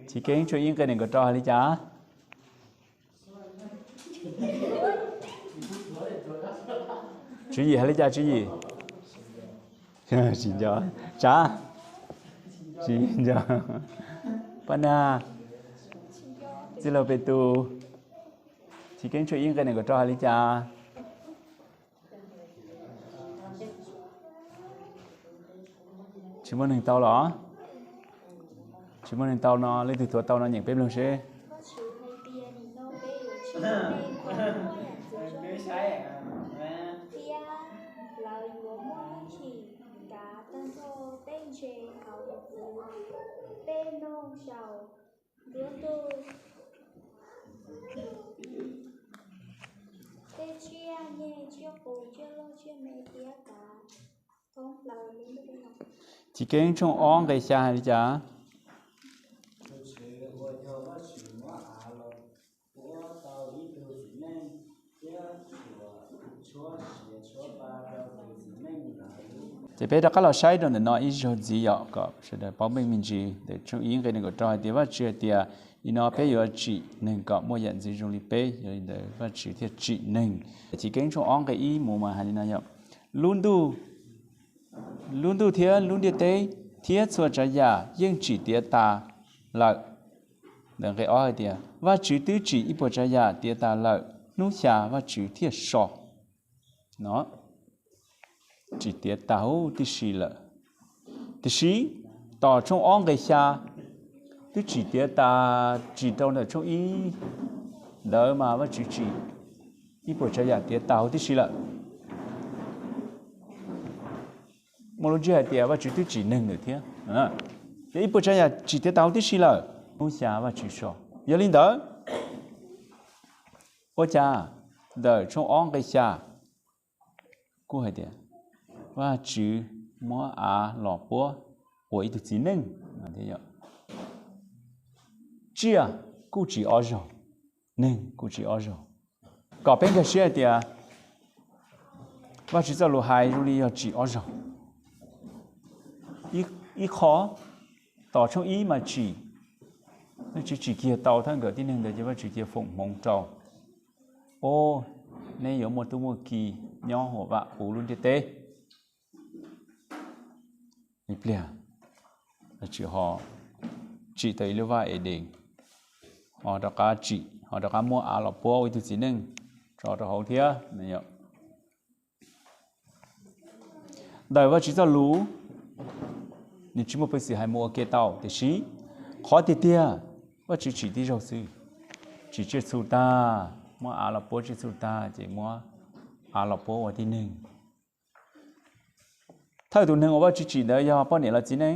Chiv Keeb tshooj ib nqe nees nkaum rau hais li cas? Tswv yim hais li cas tswv yim? Tsis nco. Tsav? Tsis nco. Paj Nag, Txwj Laug Petus, Chiv Keeb tshooj ib nqe nees nkaum rau hais li cas? Tsis muaj neeg tau los? Tsis muaj neeg tau no, leej twg thuav tau no nyeem peb mloog seb. Thiab lawv yuav muaj hwj chim kav tag nrho peb ntse hauv yam ntxwv, peb mloog saum nruab ntug, peb tsiaj nyeg tsiaj qus tsiaj loj tsiaj me thiab kav thoob plaws lub ntuj no. Chiv Keeb tshooj ob nqe xya hais li cas? Ces peb rov qab los saib rau ntawm no ib zaug ntxiv yom, kom sawv daws paub meej me ntsis. Ntawm tshooj ib nqe nees nkaum rau hais tias Vajtswv hais tias, li no peb yuav tsim neeg kom muaj yam ntxwv zoo li peb, yog li ntawd Vajtswv thiaj tsim neeg. Chiv Keeb tshooj ob nqe ib mus mas hais li no yom, lub ntuj, lub ntuj thiab lub ntiaj teb thiab txhua tsav yam yeej tsim tiav tas lawm. Ntawm nqe ob hais tias Vajtswv twb tsim ib puas tsav yam tiav tas lawm, hnub xya Vajtswv thiaj so. No, tsim tiav tas huv tib si lawm. Tiam sis tom tshooj ob nqe xya twb tsim tiav tas, tsim rau ntawm tshooj ib ntawd mas Vajtswv tsim ib puas tsav yam tiav tas huv tib si lawm. Muaj lub ntsiab hais tias Vajtswv twb tsim neeg lawm thiab. Ces ib puas tsav yam tsim tiav tas huv tib si lawm, hnub xya Vajtswv so. Yog li ntawd, ua cas ntawm tshooj ob nqe xya kuj hais tias Vajtswv muab av los puab ua ib tug txiv neej. Tsiaj kuj tsim ob zaug, neeg kuj tsim ob zaug, kom peb nkag siab hais tias Vajtswv txoj lus hais zoo li yog tsim ob zaug. Ib qho, tom tshooj ib mas tsim, Vajtswv tsim kiag tau thaj nkawm tib neeg ntawd ces Vajtswv cia foom hmoov rau, o, neb yuav muaj tub muaj ki nyob huam vam puv lub ntiaj teb. Ib pliag, Vajtswv ho tsim tau ib lub vaj Edees, ho rov qab tsim, ho rov qab muab av los puab ua ib tug txiv neej tso rau hauv thiab. Ntawm Vajtswv txoj lus, nws tsis muaj peev xwm hais mus ua ke tau, tiam sis qhov tiag tiag Vajtswv tsim tib zaug xwb, tsim tsiaj txhu tag, muab av los puab tsiaj txhu tag ces muab av los puab ua tib neeg. Thawj tus neeg uas Vajtswv tsim ntawd yog poj niam los txiv neej?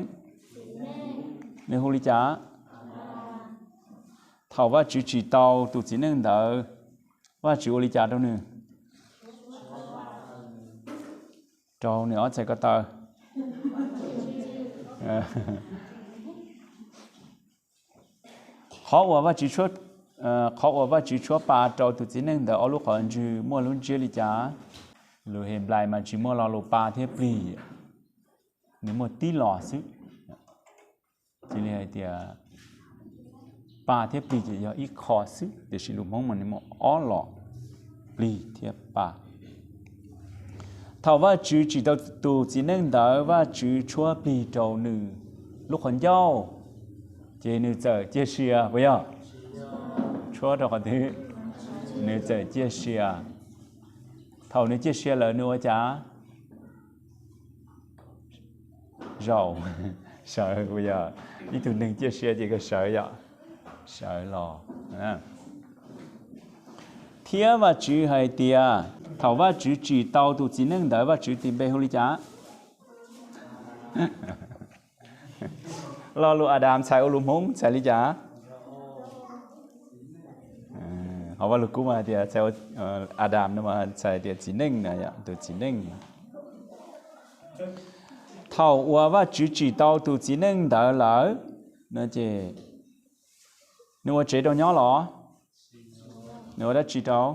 Nws hu li cas? Thaum Vajtswv tsim tau tus txiv neej ntawd, Vajtswv ua li cas rau nws? Rau nws ob txhais ko taw. Qhov uas Vajtswv tshuab, qhov uas Vajtswv tshuab pa rau tus txiv neej ntawd ob lub qhov ntswg muaj lub ntsiab li cas? Lus Henplais mas tsis muaj lo lus pa thiab plig, nws muaj tib lo xwb. Cia li hais tias pa thiab plig ces yog ib qho xwb, tiam sis lus Hmoob mas nws muaj ob lo, plig thiab pa. Thaum Vajtswv tsim tau tus txiv neej ntawd, Vajtswv tshuab plig rau nws lub qhov ncauj, ces nws txawm ciaj sia puas yog? Tshuab rau qhov twg? Nws txawm ciaj sia. Thaum nws ciaj sia lawm nws ua cas? Zaum, sawv puas yog? Ib tug neeg ciaj sia ces kawg sawv yom, sawv los. Thiab Vajtswv hais tias, thaum Vajtswv tsim tau tus txiv neej ntawd Vajtswv tis npe hu li cas? Lo lus Adas txhais ua lus Hmoob txhais li cas? Ho Vaj Lug Kub mas hais tias txhais, Adas no mas txhais tias txiv neej na, tus txiv neej. Thaum uas Vajtswv tsim tau tus txiv neej ntawd lawm, no ces nws ua tsev rau nyob los? Nws ua dab tsi rau?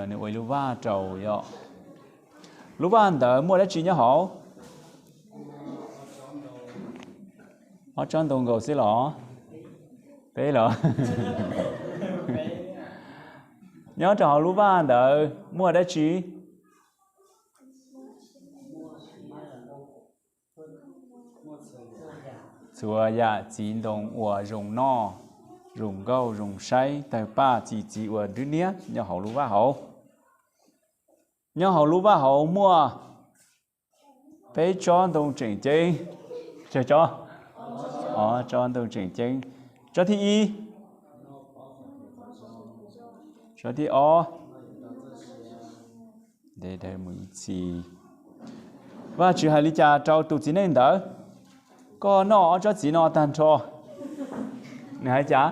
Nws ua ib lub vaj rau yom. Lub vaj ntawd muaj dab tsi nyob hauv? Ob tsob ntoo nkaus xwb los? Peb los? Nyob rau hauv lub vaj ntawd muaj dab tsi? Txhua yam txiv ntoo uas zoo noj, zoo nkauj, zoo saib, tawg paj txi txiv uas nrwb niab nyob hauv lub vaj hauv. Nyob hauv lub vaj hauv muaj peb tsob ntoo tseem ceeb. Tsawg tsob? Ob tsob ntoo tseem ceeb. Tsob thib ib, tsob thib ob, Vajtswv hais li cas rau tus txiv neej ntawd? Koj noj ob tsob txiv no tag nrho. Nws hais cas?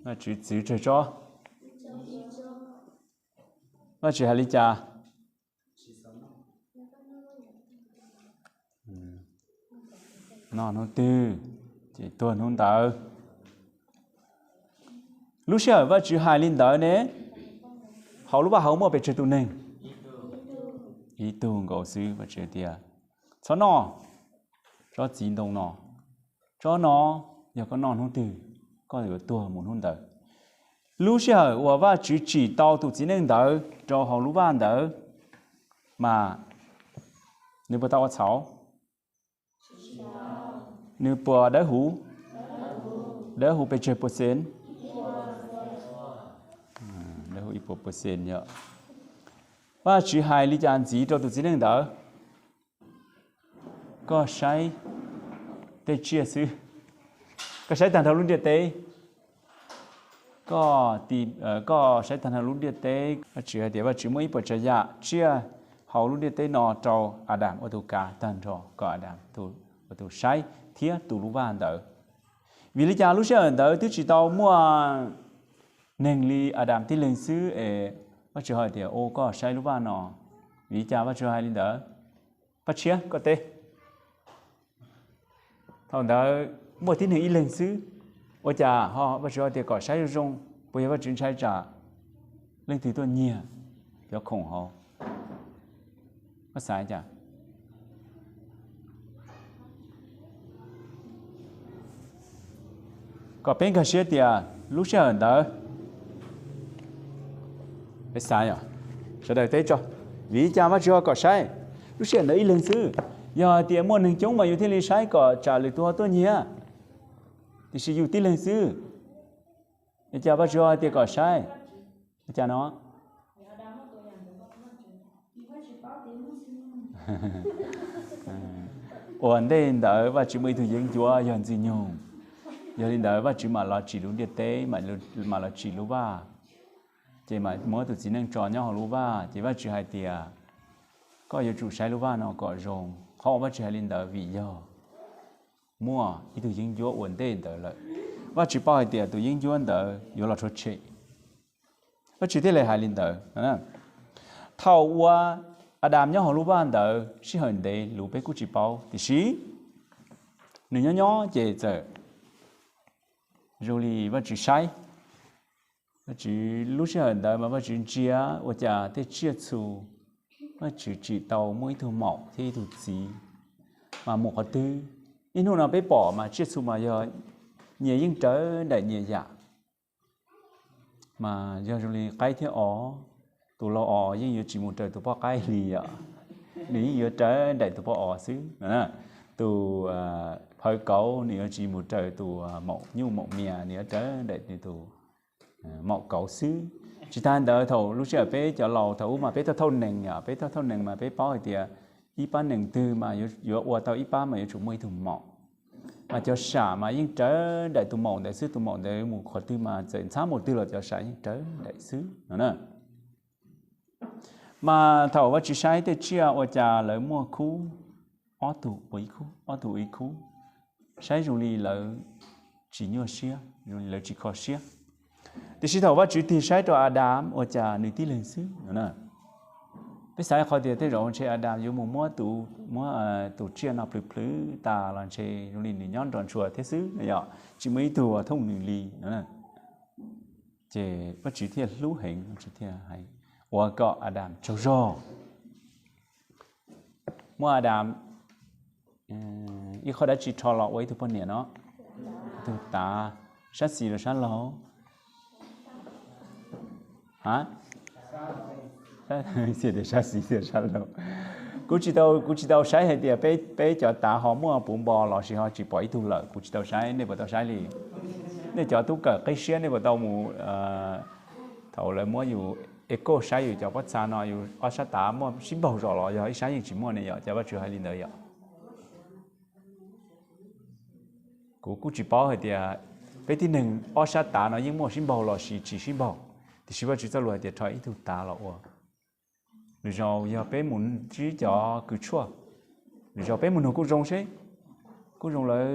Vajtswv txwv tsawg tsob? Vajtswv hais li cas? Noj hnub twg ces tuag hnub ntawd. Lub sij hawm Vajtswv hais li ntawd ne, hauv lub vaj hauv muaj pes tsawg tus neeg? Ib tug nkaus xwb. Vajtswv tias, txhob noj tsob txiv ntoo no, tsob no yog koj noj hnub twg, koj yuav tuag mus hnub ntawd. Lub sij hawm uas Vajtswv tsim tau tus txiv neej ntawd rau hauv lub vaj ntawd mas nws puas tau ua txhauv? Nws puas dawb huv? Dawb huv pes tsawg percent? Dawb huv ib puas percent yom. Vajtswv hais li cas ntxiv rau tus txiv neej ntawd? Koj saib tej tsiaj xwb, koj saib tag nrho lub ntiaj teb. Koj, koj saib tag nrho lub ntiaj teb. Vajtswv hais tias Vajtswv muab ib puas tsav yam tsiaj hauv lub ntiaj teb no rau Adam ua tus kav tag nrho kom Adam ua tus saib thiab tu lub vaj ntawd. Vim li cas lub sij hawm ntawd twb tsis tau muaj neeg li Adam tib leeg xwb es Vajtswv hais tias, o, koj saib lub vaj no. Vim li cas Vajtswv hais li ntawd? Paj tshiab, koj teb. Thaum ntawd muaj tib neeg ib leeg xwb, ua cas ho Vajtswv hais tias kom saib zoo zoo? Puas yog Vajtswv ntshai tsam leej twg tuaj nyiag cov khoom hauv? Koj xav cas? Kom peb nkag siab tias lub sij hawm ntawd, peb xav, sawv daws teb tso, vim li cas Vajtswv ho kom saib lub sij hawm ntawd ib leeg xwb? Yog hais tias muaj neeg coob mas yus thiaj li saib kom tsam lwm tus ho tuaj nyiag, tiam sis yus tib leeg xwb, es cas Vajtswv ho hais tias kom saib? Cas no? Ua ntej ntawd Vajtswv muaj ib tug yeeb ncuab yog Ntxwg Nyoog. Yog li ntawd Vajtswv mam los tsim lub ntiaj teb, mam los tsim lub vaj, ces mam muab tus txiv neej tso nyob hauv lub vaj. Ces Vajtswv hais tias, koj yuav tsum saib lub vaj no kom zoo. Qhov uas Vajtswv hais li ntawd vim yog muaj ib tug yeeb ncuab ua ntej ntawd lawm. Vajtswv paub hais tias tus yeeb ncuab ntawd yuav los rhuav tshem, Vajtswv thiaj li hais li ntawd. Thaum uas Adas nyob hauv lub vaj ntawd sij hawm ntev lus peb kuj tsis paub, tiam sis nws nyob nyob ces txawm zoo li Vajtswv saib. Vajtswv lub sij hawm ntawd mas Vajtswv ntsia ua cas tej tsiaj txhu, Vajtswv tsim tau muaj ib tug maum thiab ib tug txiv, mas mus qhov twg. Ib hnub no peb pom mas tsiaj txhu mas yog nyias yeej rawv daim nyias yam. Mas yog zoo li qaib thiab os, tus laus os yeej yuav tsis mus raws tus poj qaib li os, nws yeej yuav rawv daim tus poj os xwb. Tus phawv kauv nws yuav tsis mus raws tus maum nyuj maum mias, nws yuav rawv daim tus maum kauv xwb. Tsis tas ntawd, thaum lub sij hawm peb cov laus thaum ub mas peb thauj thauj nees yom, peb thauj thauj nees mas peb paub hais tias ib pab nees twg mas yuav ua tau ib pab mas yuav tsum muaj ib tug maum. Mas cov sam mas yeej rawv daim tus maum ntawd xwb, tus maum ntawd mus qhov twg mas txawm ntxhab mus twg los cov sam yeej rawv daim xwb no na. Mas thaum Vajtswv saib tej tsiaj ua cas lawv muaj khub ob tug ua ib khub, ob tug ua ib khub, saib zoo li lawv tsis nyuaj siab, zoo li lawv tsis kho siab. Tiam sis thaum Vajtswv tig saib rau Adas ua cas nws tib leeg xwb no na. Peb xav qhov tias tej zaum ntshe Adas yuav mus muab tus, muab tus tsiaj no plhws plhws tas los ntshe zoo li nws nyob nrog ntshua thiab xwb no yom, tsis muaj ib tug thooj nws li no. Ces Vajtswv thiaj hlub heev, Vajtswv thiaj hais, ua kom Adas tsaug zog. Muab Adas ib qho dab tsi rho los ua ib tug poj niam no? Ib tug tav. Sab xis los sab laug? Sab xis, sab laug. Kuv tsis tau, kuv tsis tau saib hais tias peb, peb cov tav ho muaj puv npo los sis ho tsis pom ib tug lawm. Kuv tsis tau saib, nej puas tau saib li? Nej cov tub kawm qib siab nej puas tau mus, thaum lawv muab yus echo saib yus cov pob txha no yus ob sab tav muaj sib npaug zos los yog ib sab yeej tsis muaj ne yom? Cov Vajtswv hais li ntawd yom? Kuv kuj tsis paub hais tias peb tib neeg ob sab tav no yeej muaj sib npaug los sis tsis sib npaug, tiam sis Vajtswv txoj lus hais tias rho ib tug tav los ua. Lwm zaus yog peb mus ntsib cov kws tshuaj, lwm zaus peb mus nug kuj zoo seb, kuj zoo lawv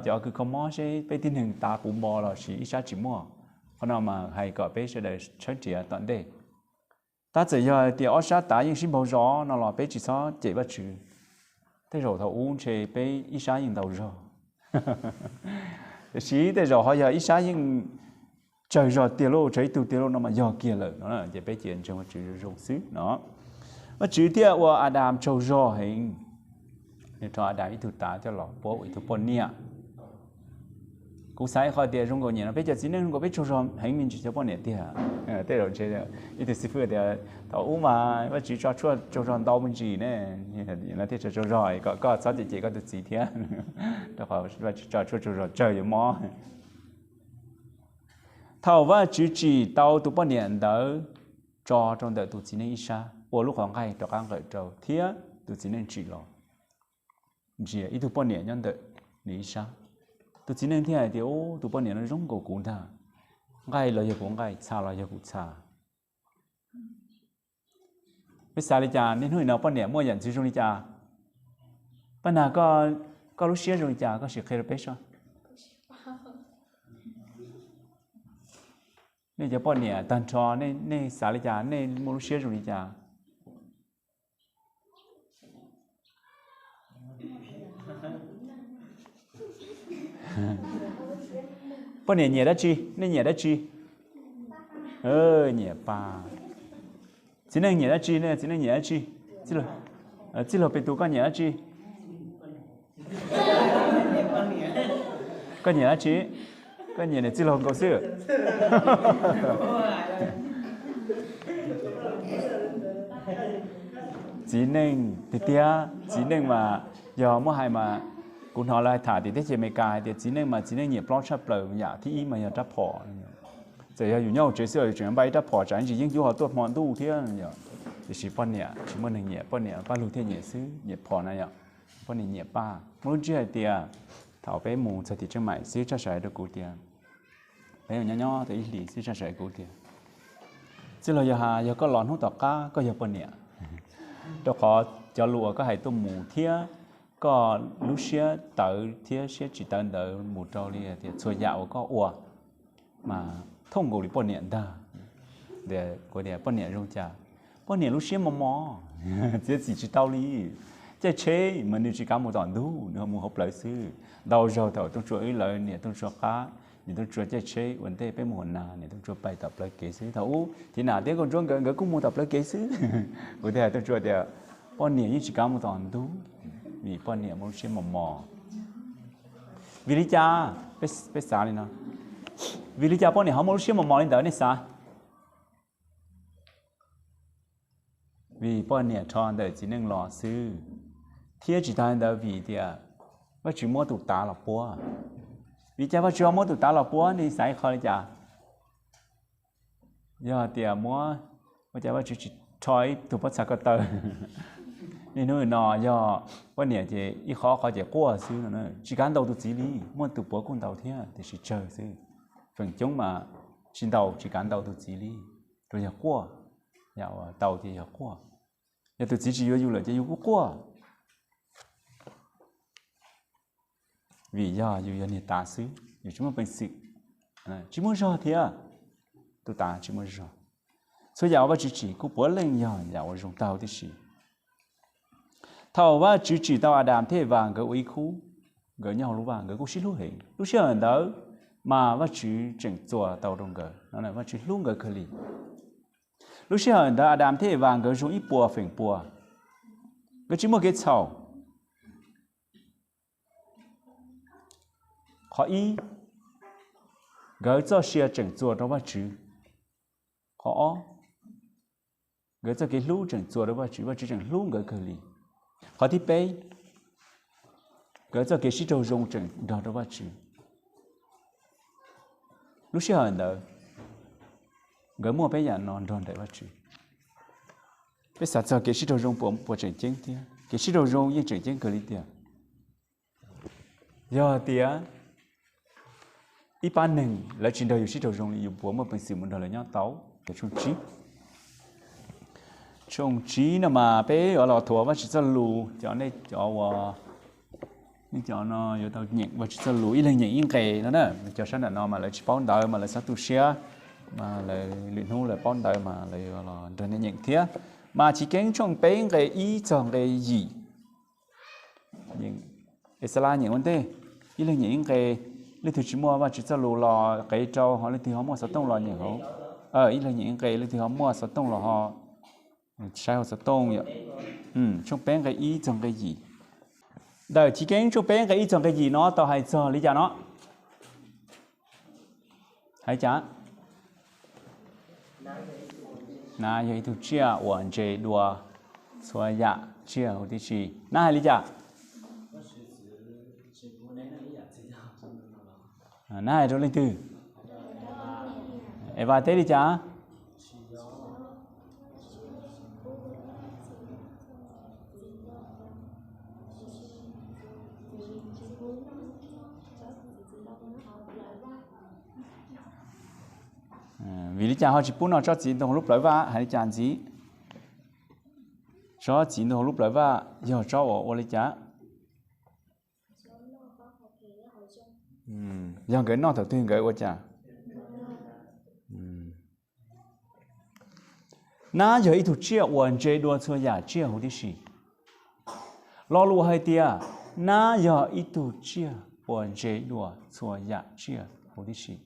cov kws kho mob seb peb tib neeg tav puv npo los sis ib sab tsis muaj. Qhov no mas hais kom peb sawv daws tshawb nrhiav tom ntej. Tab txawm yog tias ob sab tav yeej sib npaug zos no los peb tsis txhob cem Vajtswv. Tej zaum thaum ub ntshe peb ib sab yeej ntau zog, tiam sis tej zaum ho yog ib sab yeej tsawg zog tiag lauj, tsawg ib tug tiag lauj no mas yog kiag lawm no ces peb cia ntseeg Vajtswv zoo zoo xwb no. Vajtswv thiaj ua Adas tsaug zog heev, nws rho Adas ib tug tav coj los pub ua ib tug poj niam. Kuv xav ib qho tias zoo nkaus nyiam no peb cov txiv neej zoo nkaus peb tsaug zog heev me ntsis cov poj niam tiag. Tej zaum ntshe ib tug xib fwb tias thaum ub mas Vajtswv tso tshuaj tsaug zog ntau me ntsis ne, no thiaj tsaug zog kom koj txhob cem cem koj tus txiv thiab, rau qhov Vajtswv tso tshuaj tsaug zog tsawg yuav mob. Thaum Vajtswv tsim tau tus poj niam ntawd tso rau ntawm tus txiv neej ib sab, ua lub qhov nqaij rov qab nqawm rau thiab tus txiv neej tsim los, ntsia ib tug poj niam nyob ntawm nws ib sab. Tus txiv neej thiaj hais tias, Ub, tus poj niam no zoo nkaus kuv ntag, nqaij los yog kuv nqaij, txha los yog kuv txha. Peb xav li cas? Niaj hnub no poj niam muaj yam ntxwv zoo li cas? Paj Nag, koj lub siab zoo li cas? Koj sim qhia rau peb saib. Nej cov poj niam tag nrho, nej xav li cas? Nej muaj lub siab zoo li cas? Poj niam nyiam dab tsi? Nej nyiam dab tsi? Nyiam paj. Txiv neej nyiam dab tsi? Nej txiv neej nyiam dab tsi? Txij laug Pes Tus, koj nyiam dab tsi? Koj nyiam dab tsi? Koj nyiam niam txij laug nkaus xwb. Txiv neej tiag tiag, txiv neej mas yog muab hais mas, kuv hnov lawv hais tham tim teb chaws Amelikas hais tias txiv neej mas txiv neej nyiam plaub tshaj plaws, yam thib ib mas yog rab phom. Txawm yog yus nyob hauv tsev xwb los yus tseem npaj ib rab phom tsam ntsis yeeb ncuab ho tuaj hmo ntuj thiab yom. Tiam sis poj niam tsis muaj neeg nyiam, poj niam paj lug thiaj nyiam xwb, nyiam phom na yom. Poj niam nyiam paj. Muaj lub ntsiab hais tias thaum peb mus txog tim Tsheej Maim xib hwb Tshaj Saiv hais rau kuv tias, peb nyob nyob tau ib hlis xib hwb Tshaj Saiv hais kuv tias, txij laug yog has yog koj los hnub tom qab koj yog poj niam, rau qhov cov lus uas koj hais tuaj mus thiab koj lub siab tawv thiab siab tsis tawv ntawd mus rau li tias txhua yam uas koj ua mas thooj nkaus li poj niam ntag. Kuv tias poj niam zoo cas? Poj niam lub siab mos mos, txiav txim tsis tau li. Caij tsheb mas nws tsis kav mus tom ntug, nws ho mus hauv plawv xwb. Ntau zaug thaum Tooj Tsua wb lawv niam Tooj Tsua qab, niam Tooj Tsua caij tsheb ua ntej peb mus hauv nas, niam Tooj Tsua pais tom plawv kev xwb. Thaum ub Thiv Nam thiab Nkauj Ntsuab nkawd, nkawd kuj mus tom plawv kev xwb. Kuv thiaj hais Tooj Tsua tias, poj niam yeej tsis kav mus tom ntug, vim poj niam muaj lub siab mos mos. Vim li cas? Peb xav li no, vim li cas poj niam ho muaj lub siab mos mos li ntawd nej xav? Vim poj niam rho ntawm txiv neej los xwb, thiab tsis tas li ntawd vim tias Vajtswv muab tus tav los puab. Vim cas Vajtswv ho muab tus tav los puab, nej xav ib qho li cas? Yog tias muab, ua cas Vajtswv tsis rho ib tug pob txha ko taw? Niaj hnub no yog poj niam ces ib qho qhov ces quaj xwb no, tsis kav ntaus tus txiv li. Muaj tus puav kuj ntaus thiab tiam sis tsawg xwb. Feem coob mas tsis ntaus, tsis kav ntaus tus txiv li, rau yog quaj. Yam uas tau ces yog quaj. Yog tus txiv tsis yuav yus lawm ces yus kuj quaj, vim yog yus yog niag tav xwb, yus tsis muaj peev xwm, tsis muaj zog thiab. Tus tav tsis muaj zog. Txhua yam uas Vajtswv tsim kuj puav leej yog yam uas zoo tag huv tib si. Thaum Vajtswv tsim tau Adas thiab Evas nkawd ua ib khub, nkawd nyob hauv lub vaj nkawd kuj sib hlub heev. Lub sij hawm ntawd mas Vajtswv tseem txuas tau rau nkawd, Vajtswv hlub nkawd kawg li. Lub sij hawm ntawd Adas thiab Evas nkawd zoo ib puas feem pua. Nkawd tsis muaj kev txhaum. Qhov ib, nkawd txoj sia tseem txuas rau Vajtswv. Qhov ob, nkawd txoj kev hlub tseem txuas rau Vajtswv, Vajtswv tseem hlub nkawd kawg li. Qhov thib peb, nkawd txoj kev sib raug zoo tseem nrog rau Vajtswv. Lub sij hawm ntawd, nkawd muaj peb yam no nrog nraim Vajtswv. Peb xav txog kev sib raug zoo puas tseem ceeb thiab? Kev sib raug zoo yeej tseem ceeb kawg li tiag. Yog tias ib pab neeg lawv tsis nrog yus sib raug zoo li, yus puas muaj peev xwm mus nrog lawv nyob tau? Tshooj tsib, tshooj tsib no mas peb yuav los thuam Vajtswv txoj lus, cov nej cov uas nej cov no yuav tau nyeem Vajtswv txoj lus ib leeg nyeem ib nqe no na. Cov sab nram no mas lawv tsis paub ntawv mas lawv txhob tu siab, mas lawv lwm hnub lawv paub ntawv mas lawv yuav los nrog nej nyeem thiab. Mas Chiv Keeb tshooj peb nqe ib txog nqe yim. Exala nyeem ua ntej, ib leeg nyeem ib nqe. Leej twg tsis muaj Vajtswv txoj lus los qev rau, ho leej twg ho muaj xov tooj los nyeem hauv. Ib leeg nyeem ib nqe, leej twg ho muaj xov tooj los ho saib hauv xov tooj yom. Tshooj peb nqe ib txog nqe yim. Ntawm Chiv Keeb tshooj peb nqe ib txog nqe yim no tau hais txog li cas no? Hais cas? Nab yog ib tug tsiaj uas ntse dua txhua yam tsiaj huv tib si. Nab hais li cas? Nab hais rau leej twg? Eva teb li cas? Vim li cas ho tsis pub noj tsob txiv ntoo hauv lub plawv vaj? Hais li cas ntxiv? Tsob txiv ntoo hauv lub plawv vaj yog tsob uas ua li cas? Yog nkawd noj thaum twg nkawd ua cas? Nab yog ib tug tsiaj uas ntse dua txhua yam tsiaj huv tib si. Lo lus hais tias nab yog ib tug tsiaj uas ntse dua txhua yam tsiaj huv tib si.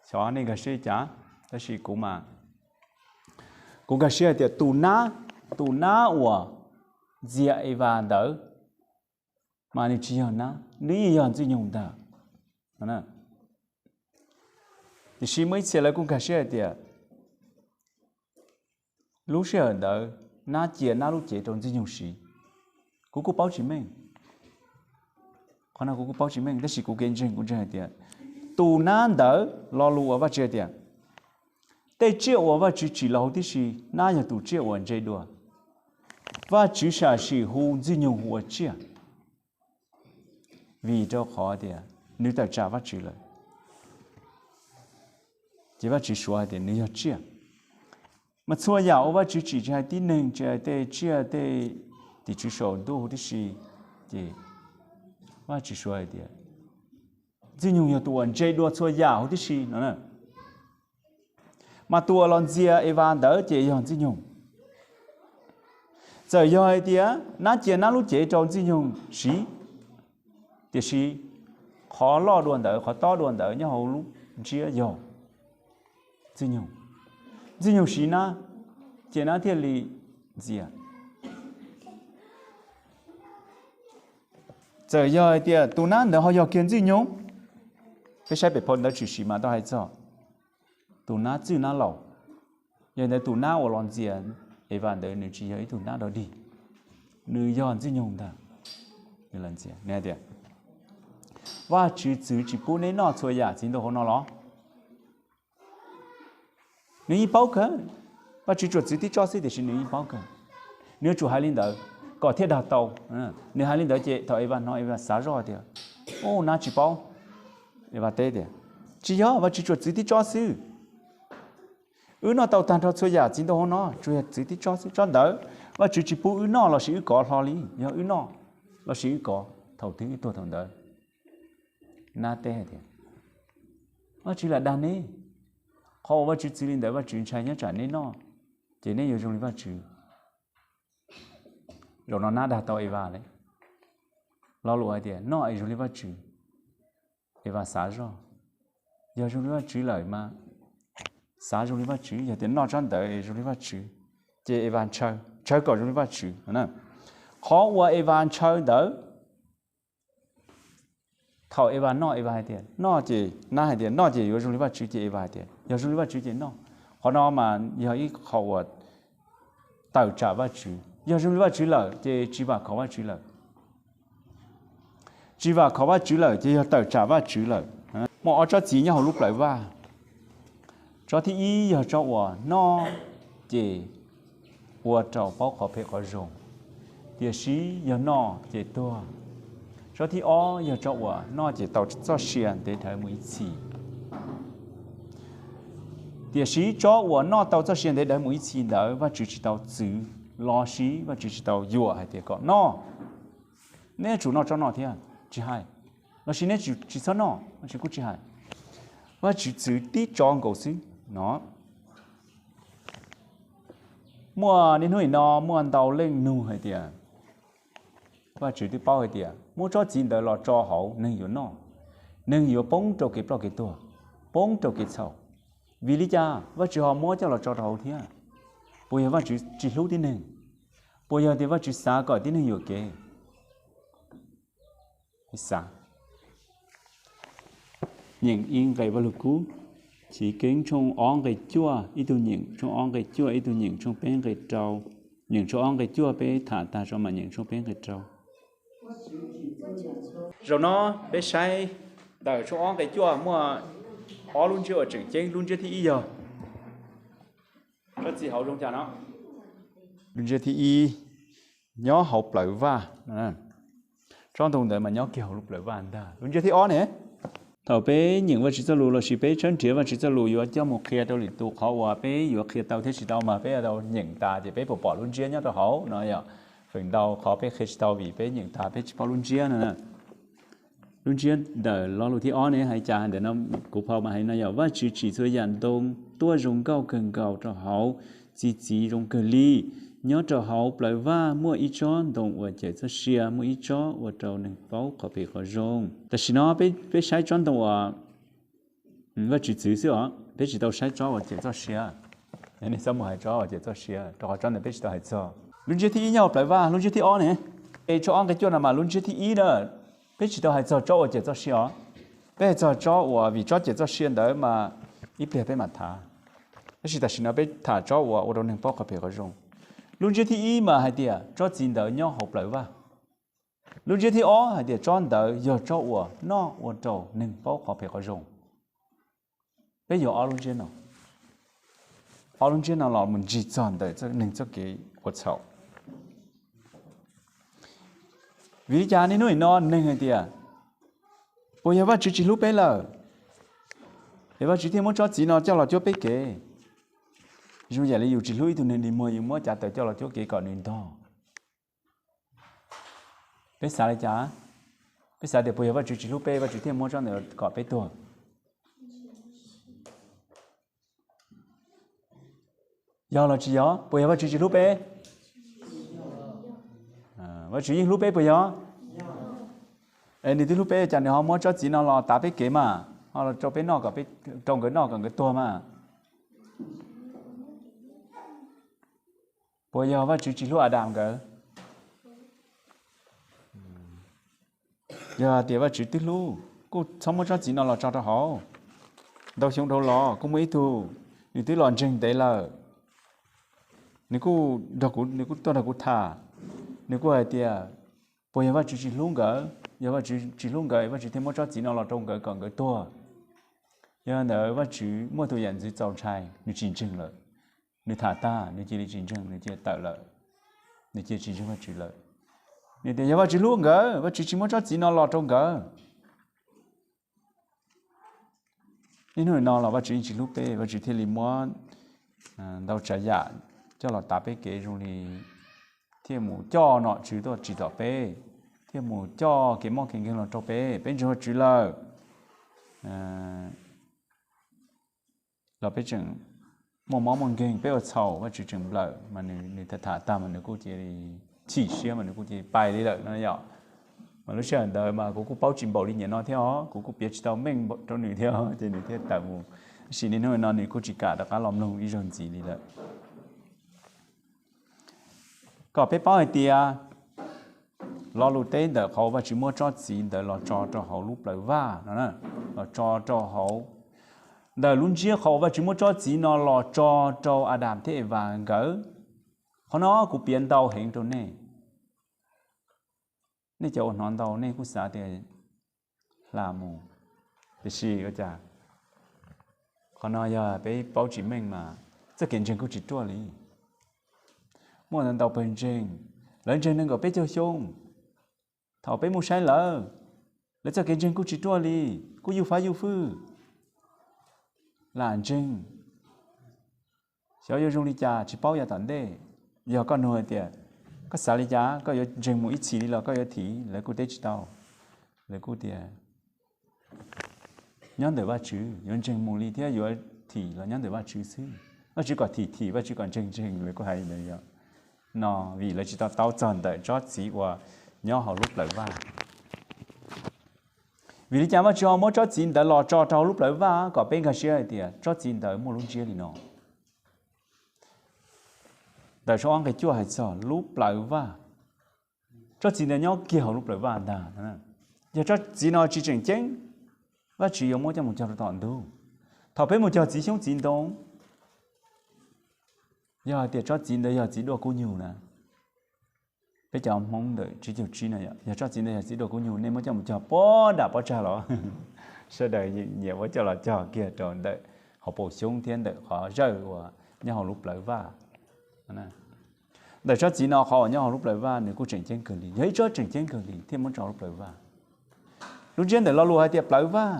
Xyov nej nkag siab li cas, tab sis kuv mas, kuv nkag siab hais tias tus nab, tus nab uas ntxias Eva ntawd mas nws tsis yog nab, nws yeej yog Ntxwg Nyoog ntag. Tiam sis muaj ib txhia lawv kuj nkag siab hais tias lub sij hawm ntawd nab cia nab lub cev rau Ntxwg Nyoog siv. Kuv kuj paub tsis meej, qhov no kuv kuj paub tsis meej, tab sis kuv kev ntseeg kuv ntseeg hais tias tus nab ntawd, lo lus uas Vajtswv hais tias tej tsiaj uas Vajtswv tsim los huv tib si, nab yog tus tsiaj uas ntse dua. Vajtswv sam sim hu Ntxwg Nyoog ua tsiaj, vim rau qhov tias nws tawm tsam Vajtswv lawm, ces Vajtswv suav hais tias nws yog tsiaj. Mas txhua yam uas Vajtswv tsim, tsis hais tib neeg, tsis hais tej tsiaj tej tim tswv saum ntuj huv tib si, ces Vajtswv suav hais tias Ntxwg Nyoog yog tus uas ntse dua txhua yam huv tib si no. Mas tus uas los ntxias Eva ntawd ces yog Ntxwg Nyoog. Txawm yog hais tias nab cia nab lub cev rau Ntxwg Nyoog siv, tiam sis qhov loj dua ntawd, qhov tob dua ntawd nyob hauv lub ntsiab yog Ntxwg Nyoog. Ntxwg Nyoog siv nab, ces nab thiaj li ntxias. Txawm yog hais tias tus nab ntawd ho yog kiag Ntxwg Nyoog, peb saib pem phau ntawv Tshwm Sim mas tau hais txog tus nab txwj nab laus. Yog li ntawd tus nab uas los ntxias Eva ntawd nws tsis yog ib tug nab dog dig, nws yog Ntxwg Nyoog ntag. Nws los ntxias, nws hais tias Vajtswv txwv tsis pub neb noj txhua yam txiv ntoo hauv no los? Nws yeej paub kawg, Vajtswv tsuas txwv tib tsob xwb tiam sis nws yeej paub kawg. Nws yuav tsum hais li ntawd kom thiaj dag tau. Nws hais li ntawd ces thaum Eva hnov, Eva xav zoj tias, Ub, nab tsis paub. Eva teb tias, Tsis yog, Vajtswv tsuas txwv tib tsob xwb. Wb noj tau tag nrho txhua yam txiv ntoo hauv no, tsuas yog txwv tib tsob xwb, tsob ntawd Vajtswv tsis pub wb noj lossis wb kov hlo li, yog wb noj lossis wb kov thaum twg wb tuag thaum ntawd. Nab teb hais tias, Vajtswv lam dag neb, qhov uas Vajtswv txwv li ntawd Vajtswv ntshai nyob tsam neb noj, ces neb yuav zoo li Vajtswv. Zaum no nab dag tau Eva lawm. Lo lus hais tias noj es zoo li Vajtswv. Eva xav zoj, yog zoo li Vajtswv lawm mas xav zoo li Vajtswv, yog tias noj tsob ntawd es zoo li Vajtswv, ces Evas ntshaw, ntshaw kom zoo li Vajtswv. Qhov uas Evas ntshaw ntawd, thaum Evas noj, Evas hais tias noj ces, nab hais tias noj ces yuav zoo li Vajtswv, ces Evas hais tias yog zoo li Vajtswv ces noj. Qhov no mas yog ib qho uas tawm tsam Vajtswv. Yog zoo li Vajtswv lawm ces tsis vam khom Vajtswv lawm. Tsis vam khom Vajtswv lawm ces yog tawm tsam Vajtswv lawm. Muaj ob tsob txiv nyob hauv lub plawv vaj. Tsob thib ib yog tsob uas noj ces ua rau paub qhov phem qhov zoo, tiam sis yog noj ces tuag. Tsob thib ob yog tsob uas noj ces tau txoj sia ntev dhawv mus ib txhis. Tiam sis tsob uas noj tau txoj sia ntev dhawv mus ib txhis ntawd Vajtswv tsis tau txwv los sis Vajtswv tsis tau yuam hais tias kom noj. Neb yuav tsum noj tsob no thiab, tsis hais, los sis neb tsis txhob noj, Vajtswv kuj tsis hais. Vajtswv txwv tib tsob nkaus xwb no. Muaj niaj hnub nim no muaj ntau leej nug hais tias, Vajtswv twb paub hais tias muab tsob txiv ntawd los tso hauv neeg yuav noj, neeg yuav poob rau kev ploj kev tuag, poob rau kev txhaum. Vim li cas Vajtswv ho muab coj los tso rau hauv thiab? Puas yog Vajtswv tsis hlub tib neeg? Puas yog tias Vajtswv xav kom tib neeg yuam kev? Xav. Nyeem ib nqe Vaj Lug Kub, Chiv Keeb tshooj ob nqe cuaj ib tug nyeem, tshooj ob nqe cuaj ib tug nyeem, tshooj peb nqe rau. Nyeem tshooj ob nqe cuaj peb tham tag tso mam nyeem tshooj peb nqe rau. Zaum no peb saib ntawm tshooj ob nqe cuaj muaj ob lub ntsiab uas tseem ceeb. Lub ntsiab thib ib yog, tsob txiv hauv zoo cas no? Lub ntsiab thib ib nyob hauv plawv vaj. Tsob ntoo ntawd mas nyob kiag hauv lub plawv vaj ntag. Lub ntsiab thib ob ne, thaum peb nyeem Vajtswv txoj lus los sis peb tshawb nrhiav Vajtswv txoj lus yuav coj mus qhia rau lwm tus qhov uas peb yuav qhia tau thiab tsis tau mas peb tau nyeem tas ces peb puas pom lub ntsiab nyob rau hauv no yom. Feem ntau qhov peb qhia tsis tau vim peb nyeem tas peb tsis paub lub ntsiab no. Lub ntsiab ntawm lo lus thib ob ne hais cas ntawm no, kuv phau mas hais no yom, Vajtswv tsim txhua yam ntoo tuaj zoo nkauj kawg nkaus rau hauv, txi txiv zoo kawg li. Nyob rau hauv plawv vaj muaj ib tsob ntoo uas cawm txoj sia, muaj ib tsob ua rau neeg paub qhov phem qhov zoo. Tam sim no peb saib tsob ntoo uas Vajtswv txwv xwb os, peb tsis tau saib tsob uas cawm txoj sia. Nej txhob mus hais tsob uas cawm txoj sia, rau qhov tsob ntawd peb tsis tau hais txog. Lub ntsiab thib ib nyob hauv plawv vaj, lub ntsiab thib ob ne, e tshooj ob nqe cuaj no mas lub ntsiab thib ib na, peb tsis tau hais txog tsob uas cawm txoj sia os. Peb hais txog tsob uas vim tsob cawm txoj sia ntawd mas ib pliag peb mam tham. Tab sis tam sim no peb tham tsob uas ua rau neeg paub qhov phem qhov zoo. Lub ntsiab thib ib mas hais tias tsob txiv ntawd nyob hauv plawv vaj. Lub ntsiab thib ob hais tias tsob ntawd yog tsob uas noj ua rau neeg paub qhov phem qhov zoo. Peb yuav ob lub ntsiab no, ob lub ntsiab no los mus ntsig txog ntawm neeg txoj kev ua txhaum. Vim li cas niaj hnub nim no neeg hais tias, puas yog Vajtswv tsis hlub peb lawm, es Vajtswv thiaj muab tsob txiv no coj los cuab peb kev? Zoo yam li yus tsis hlub ib tug neeg dig muag, yus muab cav taws coj los cuab kev kom nws ntog. Peb xav li cas? Peb xav tias puas yog Vajtswv tsis hlub peb, Vajtswv thiaj muab tsob ntawd kom peb tuag? Yog los tsis yog? Puas yog Vajtswv tsis hlub peb? Vajtswv yeej hlub peb puas yog? Es nws twb hlub peb cas nws ho muab tsob txiv no los tav peb kev mas, ho los rau peb noj, rau nkawd noj kom nkawd tuag mas? Puas yog Vajtswv tsis hlub Adas nkawd? Yog tias Vajtswv twb hlub, kuj txhob muab tsob txiv no los tso rau hauv. Ntau xyoo dhau los kuj muaj ib tug, nws twb los ntseeg ntev lawm, nws kuj nrog kuv, nws kuj tuaj nrog kuv tham, nws kuj hais tias, puas yog Vajtswv tsis hlub nkawd? Yog Vajtswv tsis hlub nkawd, Vajtswv thiaj muab tsob txiv no los rau nkawd kom nkawd tuag. Yog ntawd Vajtswv muaj tus yam ntxwv txaus ntshai, nws tsis ntseeg lawm. Nws tham tag nws cia li tsis ntseeg, nws cia li tawm lawm, nws cia li tsis ntseeg Vajtswv lawm. Nws tias yog Vajtswv hlub nkawd, Vajtswv tsis muab tsob txiv no los rau nkawd. Niaj hnub no los Vajtswv yeej tsis hlub peb, Vajtswv thiaj li muab ntau tsav yam coj los tav peb kev zoo li thiaj mus coj nom tswv tuaj tsim txom peb, thiaj mus coj kev mob kev nkeeg los rau peb, peb ntseeg Vajtswv lawm los peb tseem muaj mob muaj nkeeg, peb ua txhaum Vajtswv tseem nplawm, mas nws tham tham tag mas nws kuj cia li chim siab mas nws kuj cia li pais li lawm no yom. Mas lub sij hawm ntawd mas kuv kuj paub tsis npaum li nim no thiab os, kuv kuj piav tsis tau meej rau nws thiab ces nws thiaj tawm mus. Tab sis niaj hnub no nws kuj tsis kam rov qab los mloog ib zaug ntxiv li lawm. Kom peb paub hais tias lo lus teb ntawm qhov uas Vajtswv muab tsob txiv ntawd los tso rau hauv lub plawv vaj no, los tso rau hauv, ntawm lub ntsiab qhov uas Vajtswv muab tsob txiv no los tso rau Adas thiab Evas nkawd, qhov no kuv piav ntau heev rau nej. Nej cov uas hnov ntau nej kuj xav tias hla mus, tiam sis ua cas qhov no yog peb paub tsis meej mas txoj kev ntseeg kuj tsis ruaj li. Muaj ntau ntau pawg ntseeg, lawv ntseeg nees nkaum peb caug xyoo, thaum peb mus saib lawv, lawv txoj kev ntseeg kuj tsis ruaj li, kuj yuj fab yuj fwj, lam ntseeg. Xyov yuav zoo li cas tsis paub yav tom ntej. Yog koj nug hais tias koj xav li cas, koj yuav ntseeg mus ib txhis li los koj yuav thim, lawv kuj teb tsis tau. Lawv kuj tias nyob ntawm Vajtswv, yuav ntseeg mus li thiab yuav thim los nyob ntawm Vajtswv xwb. Vajtswv kom thim thim, Vajtswv kom ntseeg ntseeg, lawv kuj hais li ntawd no vim lawv tsis to taub txog ntawm tsob txiv uas nyob hauv lub plawv vaj. Vim li cas Vajtswv ho muab tsob txiv ntawd los tso rau hauv lub plawv vaj? Kom peb nkag siab hais tias tsob txiv ntawd muaj lub ntsiab li no. Ntawm tshooj ob nqe cuaj hais txog lub plawv vaj, tsob txiv ntawd nyob kiag hauv lub plawv vaj ntag. Yog tsob txiv no tsis tseem ceeb, Vajtswv yuav muab coj mus cog rau tom ntug. Thaum peb mus cog txiv xyoob txiv ntoo, yog hais tias tsob txiv ntawd yog txiv duaj kub nyug na, peb cov Hmoob ntawm tsib caug tsib no, yog tsob txiv ntawd yog txiv duaj kub nyug, nej muab coj mus cog pob nram pob tsag los sawv daws nyiam muab coj los cog kiag rau ntawm hauv paus xyoob thiab ntawm qhov zawj uas nyob hauv lub plawv vaj. Ntawm tsob txiv no qhov uas nyob hauv lub plawv vaj nws kuj tseem ceeb kawg li, yog ib tsob tseem ceeb kawg li thiaj muab tso hauv lub plawv vaj. Lub ntsiab ntawm lo lus hais tias plawv vaj,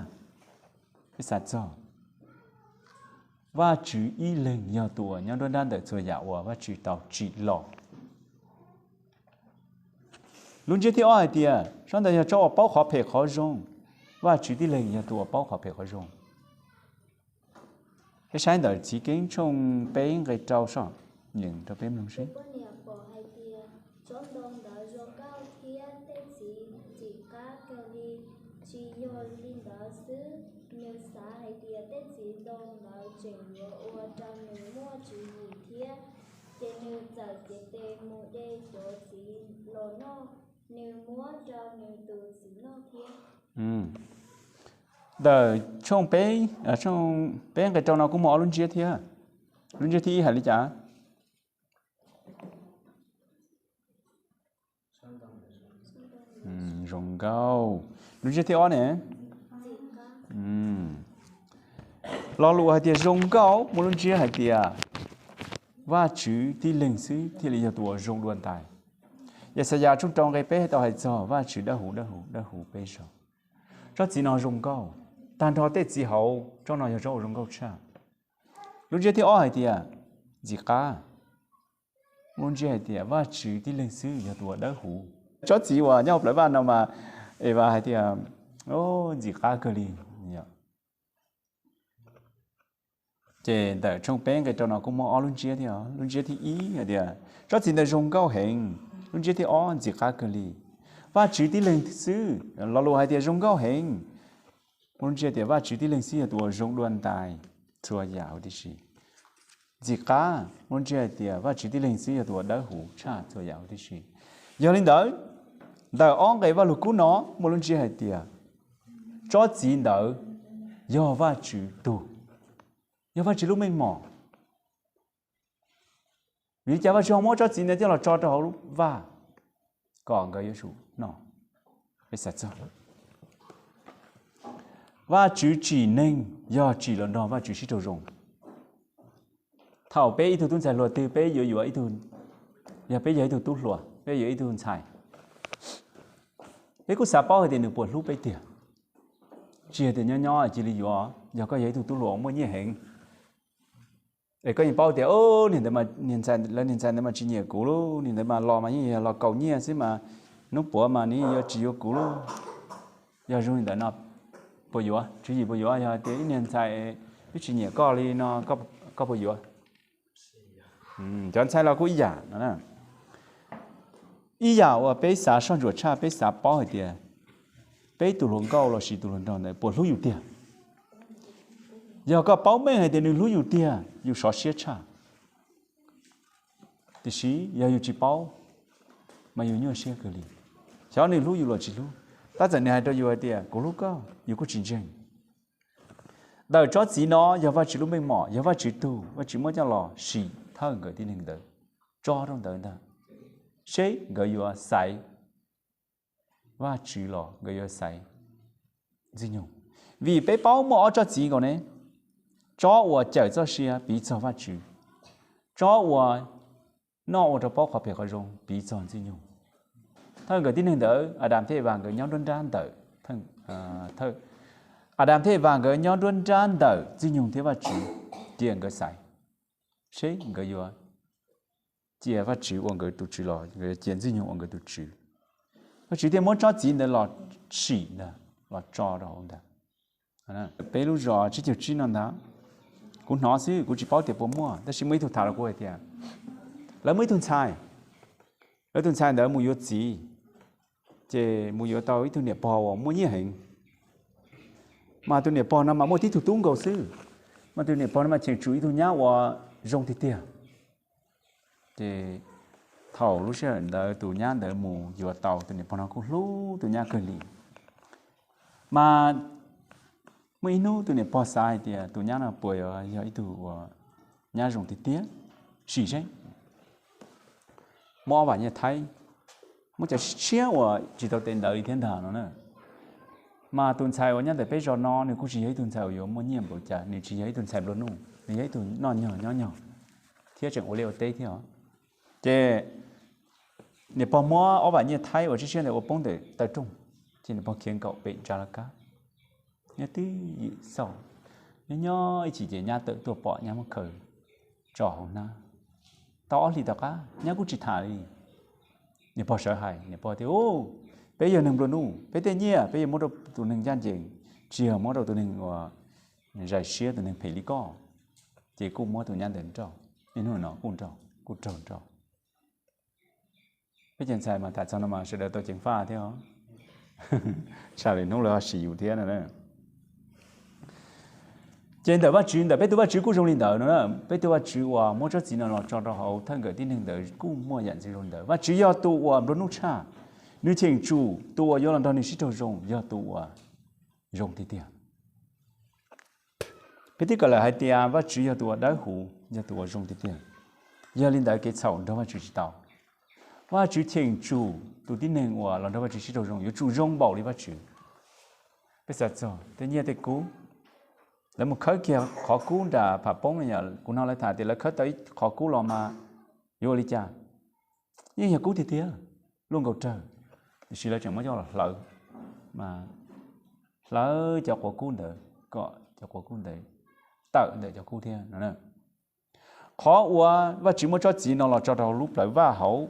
peb xav txog Vajtswv ib leeg yog tus uas nyob nruab nrab ntawm txhua yam uas Vajtswv tau tsim los. Lub ntsiab thib ob hais tias tsob ntawd yog tsob uas paub qhov phem qhov zoo, Vajtswv tib leeg yog tus uas paub qhov phem qhov zoo. Peb saib ntawm Chiv Keeb tshooj peb nqe rau soj, yeem rau peb mloog seb. Poj niam pom hais tias tsob ntoo ntawd zoo nkauj thiab tej txiv ntxim qab kawg li. Tsis yog li ntawd xwb, nws xav hais tias tej txiv ntoo ntawd tseem yuav ua rau nws muaj tswv yim thiab, ces nws txawm cev tes mus de cov txiv los noj, nws muab rau nws tus txiv noj thiab. Ntawm tshooj peb, tshooj peb nqe rau no kuj muaj ob lub ntsiab thiab. Lub ntsiab thib ib hais li cas? Zoo nkauj. Lub ntsiab thib ob ne? Lo lus hais tias zoo nkauj muaj lub ntsiab hais tias Vajtswv tib leeg xwb thiaj li yog tus uas zoo dua ntais. Yaxayas tshooj rau nqe peb tau hais txog Vajtswv dawb huv dawb huv dawb huv peb zaug. Tsob txiv no zoo nkauj, tag nrho tej txiv hauv tsob no yog tsob uas zoo nkauj tshaj. Lub ntsiab thib ob hais tias ntxim qab, muaj lub ntsiab hais tias Vajtswv tib leeg xwb yog tus uas dawb huv. Tsob txiv uas nyob hauv plawv vaj no mas Evas hais tias, ntxim qab kawg li. Ces ntawm tshooj peb nqe rau no kuj muaj ob lub ntsiab thiab. Lub ntsiab thib ib hais tias tsob txiv ntawd zoo nkauj heev. Lub ntsiab thib ob ntxim qab kawg li. Vajtswv tib leeg xwb, lo lus hais tias zoo nkauj heev, muaj lub ntsiab tias Vajtswv tib leeg xwb yog tus uas zoo dua ntais txhua yam huv tib si. Ntxim qab, muaj lub ntsiab hais tias Vajtswv tib leeg xwb yog tus uas dawb huv tshaj txhua yam huv tib si. Yog li ntawd, ntawm ob nqe Vajluskub no muaj lub ntsiab hais tias tsob txiv ntawd yog Vajtswv tug, yog Vajtswv lub meej mom. Vim li cas Vajtswv ho muab tsob txiv ntawd coj los tso rau hauv lub vaj kom nkawd yuav tsum noj? Peb xav txog Vajtswv tsim neeg yog tsim los nrog Vajtswv sib raug zoo. Thaum peb ib tug tub ntxhais hluas twg peb yuav yuav ib tug, yog peb yog ib tug tub hluas peb yuav ib tug ntxhais, peb kuj xav paub hais tias nws puas hlub peb tiag. Tsis hais tias nyob nyob cia li yuav, yog koj yog ib tug tub hluas muaj nyiaj heev, es koj yeej paub tias niag ntawd, niag ntxhais, lawv niag ntxhais ntawd mas tsis nyiam kuv lauj, niag ntawd mas los mas yeej yog los kaus nyiaj xwb mas, hnub puav mas nws yeej yuav tsis yuav kuv lauj. Yog zoo li ntawd no, puas yuav? Tswv yim puas yuav? Yog tias ib niag ntxhais twb tsis nyiam koj li no, koj puas yuav? Cov ntxhais los kuj ib yam no. Ib yam uas peb xav soj ntsuam tshaj, peb xav paub hais tias peb tus hluas nkauj lossis tus hluas nraug ntawd puas hlub yus tiag. Yog koj paub meej hais tias nws hlub yus tiag, yus sov siab tshaj. Tiam sis yog yus tsis paub, mas yus nyuaj siab kawg li. Xyov nws hlub yus los tsis hlub, tab txawm nws hais rau yus hais tias kuv hlub koj, yus kuj tsis ntseeg. Ntawm tsob txiv no yog Vajtswv lub meej mom, yog Vajtswv tug, Vajtswv muab coj los sim thawj nkawm tib neeg ntawd, tso rau ntawd ntag, seb nkawd yuav xaiv Vajtswv los nkawd yuav xaiv Ntxwg Nyoog. Vim peb paub muaj ob tsob txiv nkaus ne, tsob uas cawm txoj sia piv txog Vajtswv, tsob uas noj ua rau paub qhov phem qhov zoo piv txog Ntxwg Nyoog. Thawj nkawm tib neeg ntawd, Adas thiab Evas nkawd nyob nruab nrab ntawm, Adas thiab Evas nkawd nyob nruab nrab ntawm Ntxwg Nyoog thiab Vajtswv, cia nkawd xaiv seb nkawd yuav cia Vajtswv ua nkawd tus Tswv los nkawd cia Ntxwg Nyoog ua nkawd tus Tswv. Vajtswv thiaj muab tsob txiv ntawd los sim ntag, los tso rau hauv ntag. Peb lub zos tsib caug tsib no ntag, kuv hnov xwb kuv tsis paub tias puas muaj, tab sis muaj ib tug tham rau kuv hais tias lawv muaj ib tug ntxhais, lawv tus ntxhais ntawd mus yuav txiv, ces mus yuav tau ib tug niam pog uas muaj nyiaj heev. Mas tus niam pog no mas muaj tib tug tub nkaus xwb, mas tus niam pog no mas cheem tsum ib tug nyab uas zoo tiag tiag. Ces thaum lub sij hawm ntawd tus nyab ntawd mus yuav tau, tus niam pog no kuj hlub tus nyab kawg li. Mas muaj ib hnub tus niam pog xav hais tias tus nyab no puas yog ib tug uas nyab zoo tiag tiag, sim seb. Muab ob vam nyiaj thaib, muab cov tshiab uas tsis tau tes ntawd li thiab ntag no na. Mas tus ntxhais uas nyob ntawm peb zos no nws kuj tsis yog ib tug ntxhais uas yuav muaj nyiaj npaum cas, nws tsis yog ib tug ntxhais nplua nuj, nws yog ib tug noj nyog nyob nyog thiab tseem ua liaj ua teb thiab os. Ces niam pog muab ob vam nyiaj thaib uas tshiab tshiab ntawd ua poob ntawm taw rooj, ces niam pog khiav nkaum pem ntsa laj kab. Nyob twj ywm xauj, nyob nyob ib chim ces nyab tawm tuaj pom nyab muab khaws tso hauv hnab. Tau ob hlis tom qab nyab kuj tsis tham li. Niam pog sawv hais, niam pog tias, Peb yog neeg nplua nuj, peb tej nyiaj peb yuav muab rau tus neeg ncaj ncees, tsis yog muab rau tus neeg uas zais siab, tus neeg phem li koj. Ces kuj muab tus nyab ntawd nrauj, niaj hnub no kuj nrauj, kuj raug nrauj. Peb cov ntxhais mas tham txog no mas sawv daws tau ceev faj thiab os. Tshaj li hnub lawv ho sim yus thiab no. Ces ntawm Vajtswv, ntawm peb tus Vajtswv kuj zoo li ntawd no. Peb tus Vajtswv uas muab tsob txiv no los tso rau hauv thawj nkawm tib neeg ntawd kuj muaj yam ntxwv zoo li ntawd. Vajtswv yog tus uas nplua nuj tshaj, nws cheem tsum tus uas yuav los nrog nws sib raug zoo yog tus uas zoo tiag tiag. Peb twb kawm lawm hais tias Vajtswv yog tus uas dawb huv, yog tus uas zoo tiag tiag. Yog li ntawd kev txhaum nrog Vajtswv tsis tau. Vajtswv cheem tsum tus tib neeg uas los nrog Vajtswv sib raug zoo yuav tsum zoo npaum li Vajtswv. Peb xav txog tej nyiaj tej kub, lawv mus khawb kiag qhov kub nram pham poob no, kuv hnov lawv tham tias lawv khawb tau ib qhov kub los mas yuav ua li cas? Yeej yog kub tiag tiag, luaj nkaus rawg, tiam sis lawv tseem muab coj los hlawv, mas hlawv cov quav kub ntawd kom cov quav kub ntawd tawm ntawm cov kub thiab no. Qhov uas Vajtswv muab tsob txiv no los tso rau lub plawv vaj hauv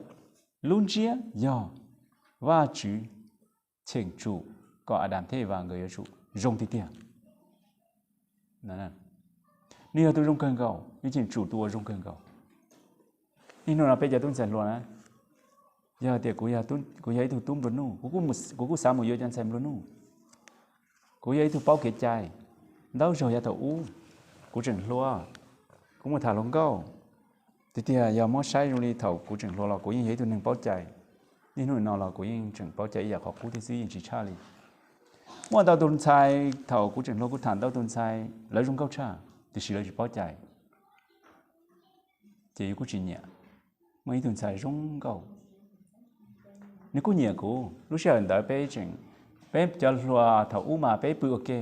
lub ntsiab yog Vajtswv cheem tsum kom Adas thiab Evas nkawd yuav tsum zoo tiag tiag. Nws yog tus zoo kawg nkaus, nws cheem tsum tus uas zoo kawg nkaus. Niaj hnub no peb cov tub ntxhais hluas na, yog tias kuv yog ib tug tub nplua nuj, kuv kuj xav mus yuav cov ntxhais nplua nuj. Kuv yog ib tug paub kev cai, ntau zaug yav thaum ub kuv tseem hluas, kuv mus tham hluas nkauj. Tiag tiag yog muab saib zoo li thaum kuv tseem hluas los kuv yeej yog ib tug neeg paub cai. Niaj hnub no los kuv yeej tseem paub cai ib yam qhov qub thiab xwb, yeej tsis tshaj li. Muaj ntau tus ntxhais thaum kuv tseem hluas kuv tham ntau tus ntxhais lawv zoo nkauj tshaj, tiam sis lawv tsis paub cai, ces yus kuj tsis nyiam. Muaj ib tug ntxhais zoo nkauj, nws kuj nyiam kuv. Lub sij hawm ntawd peb tseem, peb cov hluas thaum ub mas peb pw ua ke,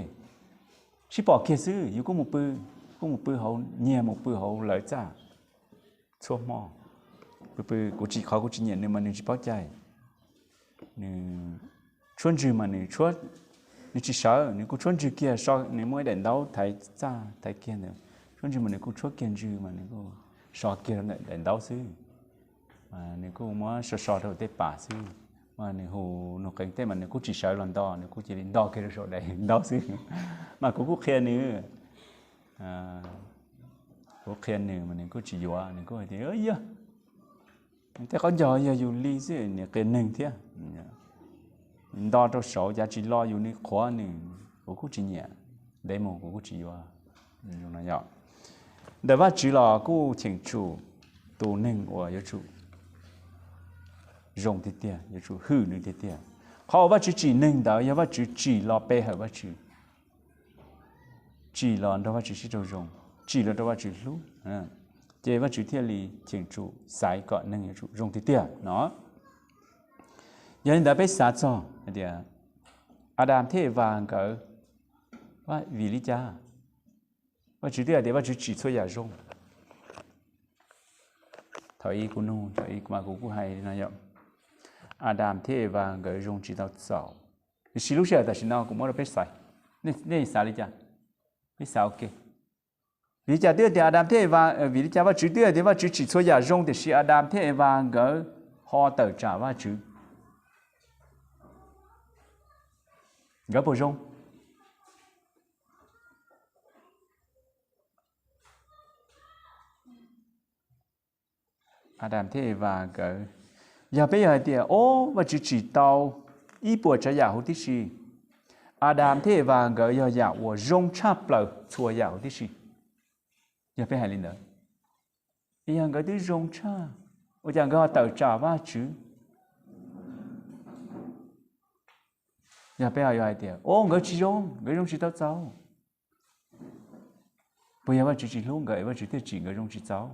sib pom kiag xwb yus kuj mus pw, kuj mus pw hauv, nyiag mus pw hauv lawv txaj txhua hmo. Pw pw, kuv tsis, qhov kuv tsis nyiam nws mas nws tsis paub cai. Nws tshuab ntswg mas nws, nws tsis sawv, nws kuj tshuab ntswg kiag, nws muaj ib daim ntaub thaiv txaj thaiv kiag ntawd, tshuab ntswg mas nws kuj tshuab kiag ntswg mas nws kuj so kiag rau ntawm daim ntaub xwb. Nws kuj muab so so rau tej pam xwb, mas nws hu nug qee tej mas nws kuj tsis sawv los nto, nws kuj cia li nto kiag rau saum daim ntaub xwb. Mas kuv kuj qhia nws, kuv qhia nws mas nws kuj tsis yuav, nws kuj hais tias yog tej qaub ncaug yog yus li xwb, nws qias neeg thiab. Nto rau saud cav tsis lo yus, nws qhuav nws, kuv kuj tsis nyiam, ntev mus kuv kuj tsis yuav. Ntawm Vajtswv los kuj cheem tsum tus neeg uas yuav tsum zoo tiag tiag, yuav tsum hwm nws tiag tiag. Qhov uas Vajtswv tsim neeg ntawd yog Vajtswv tsim los pe hawm Vajtswv, tsim los nrog Vajtswv sib raug zoo, tsim los rau Vajtswv hlub, ces Vajtswv thiaj li cheem tsum xaiv kom neeg yuav tsum zoo tiag tiag no. Yog li ntawd peb xav txog hais tias Adas thiab Evas nkawd, vim li cas? Vajtswv twb hais tias Vajtswv tsim txhua yam zoo. Thaum ub kuv nug, thaum ub kuv kuj hais no yom, Adas thiab Evas nkawd zoo tsis tau txaus. Tiam sis lub sij hawm tam sim no kuv muab rau peb xaiv, nej xav li cas? Peb xav ua ke. Vim li cas twb tias Adas thiab Evas, vim li cas Vajtswv twb tias Vajtswv tsim txhua yam zoo tiam sis Adas thiab Evas nkawd ho tawm tsam Vajtswv? Nkawd puas zoo? Adas thiab Evas nkawd, yog peb yog hais tias, o, Vajtswv tsim tau ib puas tsav yam huv tib si, Adas thiab Evas nkawd yog yam uas zoo tshaj plaws txhua yam huv tib si. Yog peb hais li ntawd, yog nkawd twb zoo tshaj, ua cas nkawd ho tawm tsam Vajtswv? Yog peb ho yuav hais tias, o, nkawd tsis zoo, nkawd zoo tsis tau txaus. Puas yog Vajtswv tsis hlub nkawd es Vajtswv thiaj tsim nkawd zoo tsis txaus?